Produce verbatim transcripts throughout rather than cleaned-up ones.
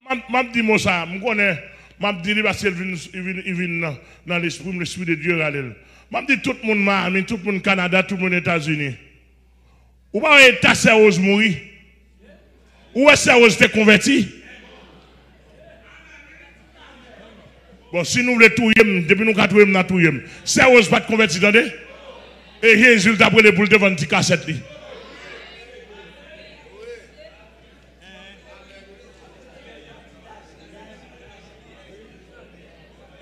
M ap, m ap di mo sa a, m konnen m ap di li paske l vin, li vin, li vin nan, nan lespri m, Lespri de Dye rale l. M ap di tout moun Miami, tout moun Kanada, tout moun Etazini. Ou pa wè eta Sè Woz mouri? Ou wè Sè Woz te konvèti? Bon, si nou vle touye m, depi nou ka touye m, n a touye m. Sè Woz pa t konvèti, tande? E Jezi l t ap rele pou l te vann ti kasèt li.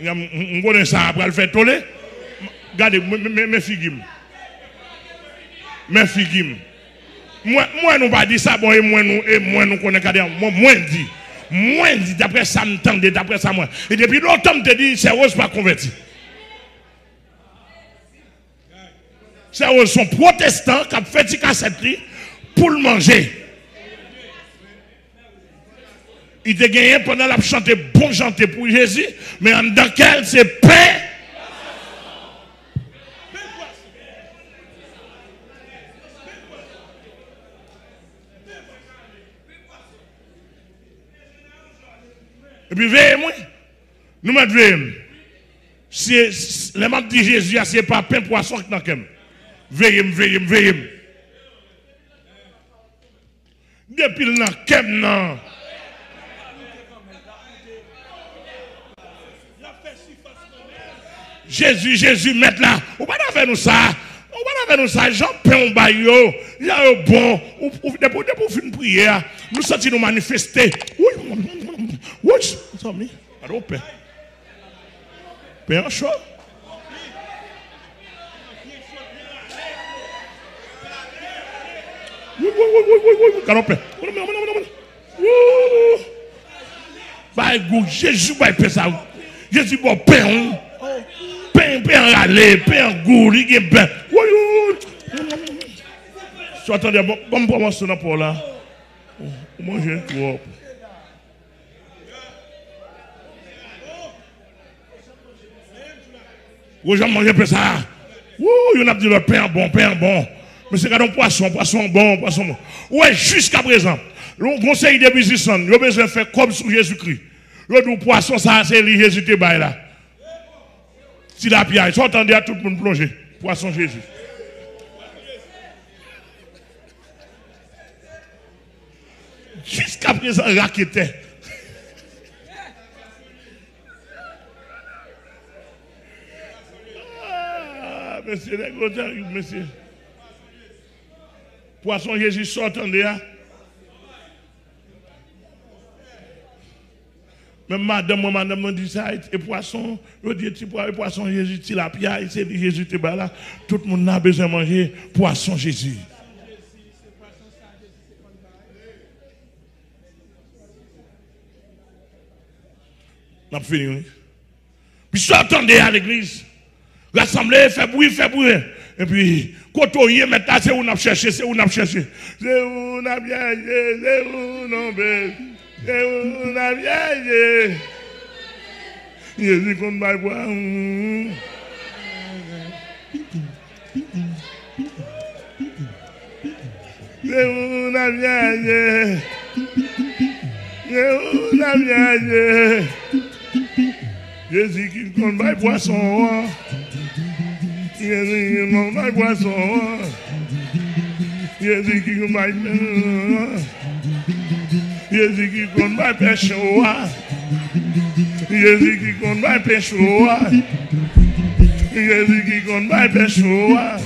M, m, m konnen sa a pral fè tole. Gade, men, men, men, men figi m. Men figi m. Mwen, mwen nou pa di sa, bon, e mwen nou, e mwen nou konnen kade, mwen, mwen di. Mwen di, daprè sa m tande, daprè sa mwen. E depi lontan m te di, Sè Woz pa konvèti. Sè Woz se yon pwotestan k ap fè ti kasèt li pou l manje. Li te genyen pandan l ap chante bon chante pou Jezi, men anndan kè l se pen. Epi veye m, wi. Nou mèt veye m. Si, si, lè m ap di Jezi a, se pa pen pwason k nan kè m. Veye m, veye m, veye m. Depi l nan kè m nan. Jezi, Jezi, mèt la. Ou pa t avè nou sa. Ou pa t avè nou sa. Jan pen w bay yo, jan yo bon. Ou, ou, depi, depi w fin priye a, nou santi nou manifeste. Wouy, wouy, zanmi. Gade yon pen. Pen an cho. Wi, wi, wi, wi, wi, wi, gade yon pen. Wou! Bay gou, Jezi bay pen sa. Jezi ba w pen, wi. Pen, pen an rale, pen an gou, li gen pen. Wi, wi, wi. Sa w tande, bon, bon, bon, bon, se nan pa w la. Ou manje twòp. Ou janm manje pen sa a? Wou, youn ap di lòt, pen an bon, pen an bon. Mesye, gade yon pwason, pwason an bon, pwason an bon. Ou wè, jiskaprezan, yon, yon seri de biznismann, yo bezwen fè kòb sou Jezikri. Yo di w pwason sa a, se li Jezi te bay la. Tilapya, sa w tande a, tout moun plonje. Pwason Jezi. Jiskaprezan, raketè. Ah, mesye, nèg yo terib, mesye. Pwason Jezi, sa w tande a? Menm madanm mwen, madanm mwen di sa, e, e pwason, yo di e ti pwa-, e pwason Jezi, tilapya, e se li Jezi te bay la. Tout moun nan bezwen manje pwason Jezi. N ap fini, wi. Pi sa w tande a legliz. Rasanble, fè bri, fè bri. Epi, kote w ye, mèt la, se ou n ap chèche, se ou n ap chèche. Se ou n ap chèche, se ou non, bèl. Se ou n ap chèche. Jezi konn bay pwa. Se ou n ap chèche. Se ou n ap chèche. Jezi ki konn bay pwason an. Jezi ki konn bay pwason an. Jezi ki konn bay pen an. Jezi ki konn bay pen cho a. Jezi ki konn bay pen cho a. Jezi ki konn bay pen cho a.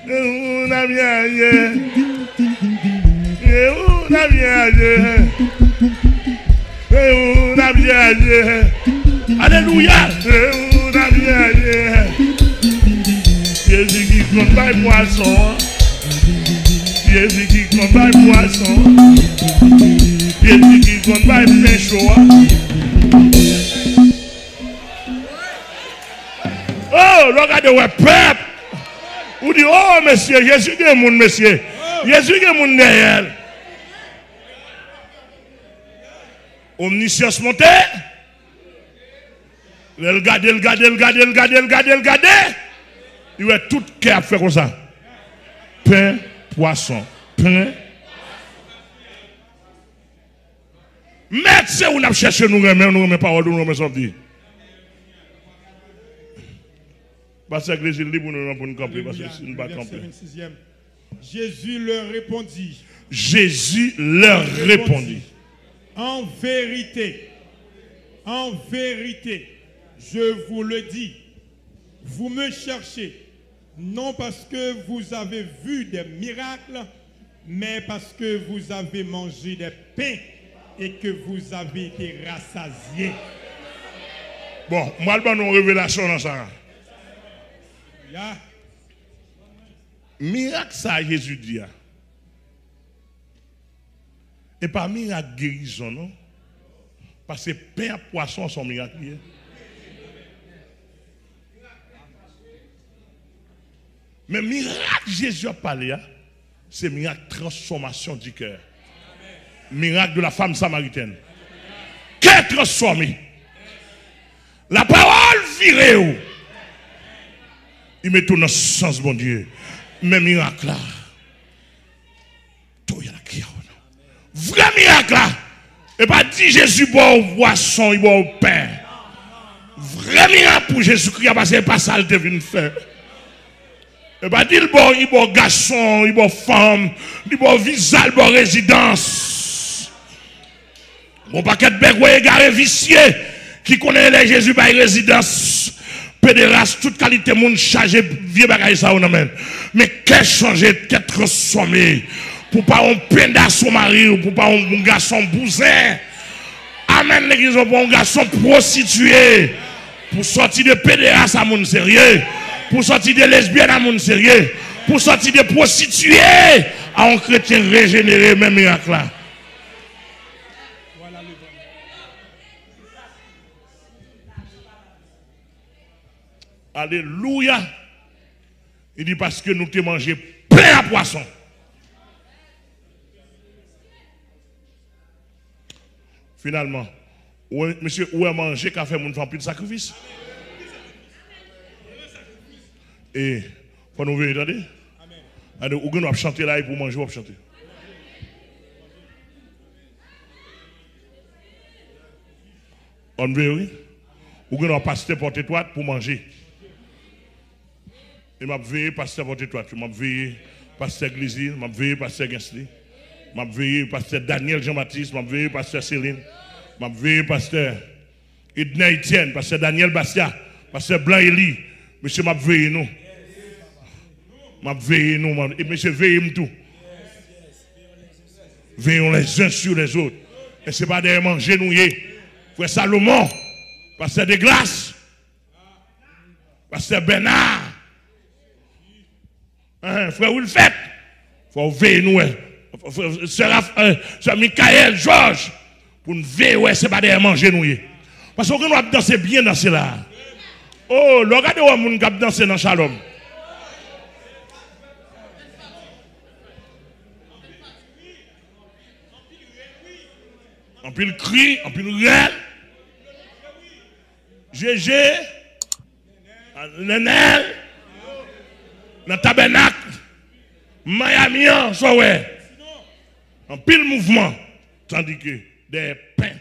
Se ou n ap chèche. Se ou n ap chèche. Se ou n ap chèche. Alelouya. Se ou n ap chèche. Jezi ki konn bay pwason an. Jezi ki konn bay pwason an. Jezi ki konn bay pen cho a. Oh, lè w gade, w wè pèp. Ou di, oh, mesye, Jezi gen moun, mesye. Jezi gen moun dèyè l. Omnisyans monte. Lè l gade, l gade, l gade, l gade, l gade, l gade. Li wè tout kè ap fè konsa. Pen, pwason. Pen. Mèt, se ou n ap chèche, nou renmen, nou renmen pawòl ou, nou renmen sa w ap di. Pastè Grésil, li pou nou, pou nou kanpe, paske si nou pa kanpe. Jésus leur répondit, Jésus leur répondit, en vérité, en vérité, je vous le dis, vous me cherchez, non parce que vous avez vu des miracles, mais parce que vous avez mangé des pains et que vous avez été rassasiés. Bon, m pral ban nou yon revelasyon nan sa. Ya. Mirak sa a Jezi di a, e pa mirak gerizon non. Paske pen ak pwason se yon mirak li ye. Men mirak Jezi ap pale a, se mirak transfòmasyon di kè. Mirak de la femme samaritaine. Kè transfòme. Lapawòl vire w. Li mete w nan sans Bondye. Men mirak la. Vrè mirak la, e pa di Jezi ba w pwason, li ba w pen. Vrè mirak pou Jezikri a, paske e pa sa l te vin fè. E pa di l ba w, li ba w gason, li ba w fanm, li ba w viza, li ba w rezidans. Gon pakèt bègwè egare visye ki konnen lè Jezi bay rezidans, pederas, tout kalite moun chaje vye bagay sa yo nan men l. Men kè chanje, kè transfòme. Pou pa yon penda sou mari w, pou pa yon gason bouzen. Amèn, legliz, pou yon gason pwostitiye. Pou sòti de pederas a moun serye. Pou sòti de lesbyèn a moun serye. Pou sòti de pwostitiye a yon kretyen rejenere, men mirak la. Alelouya. Li di, paske nou te manje pen a pwason. Finalman, ou wè, mesye, ou wè manje ka fè moun fè anpil sakrifis. E fò nou veye, tande. Tande, ou gen dwa ap chante la, epi w manje, w ap chante. Ann veye, wi. Ou gen dwa pastè pòt etwat pou manje. E m ap veye pastè pòt etwat yo. M ap veye pastè Glizil. M ap veye pastè Gensley. M ap veye pastè Daniel Jean Baptiste. M ap veye pastè Celine. M ap veye pastè Edner Etienne, pastè Daniel Bastia, pastè Blanc Eli. Mesye, m ap veye nou. M ap veye nou. M ap, e mesye, veye m tou. Veillons les uns sur les autres. E se pa dèyè manje nou ye. Frè Salomon, pastè Deglas, pastè Bèna, hein, frè Wilfèt, fò w veye nou, wè. Frè, sè Raf-, eh, sè Michael, Jòj, pou n veye, wè, se pa dèyè manje nou ye. Paske w gen dwa ap danse byen danse la. Oh, lè w gade, w wè moun k ap danse nan Shalom. Anpil kri, anpil rèl. Jeje, Nènèl, nan Tabènak, Miami an, sa w wè. Anpil mouvman, tandike dèyè pen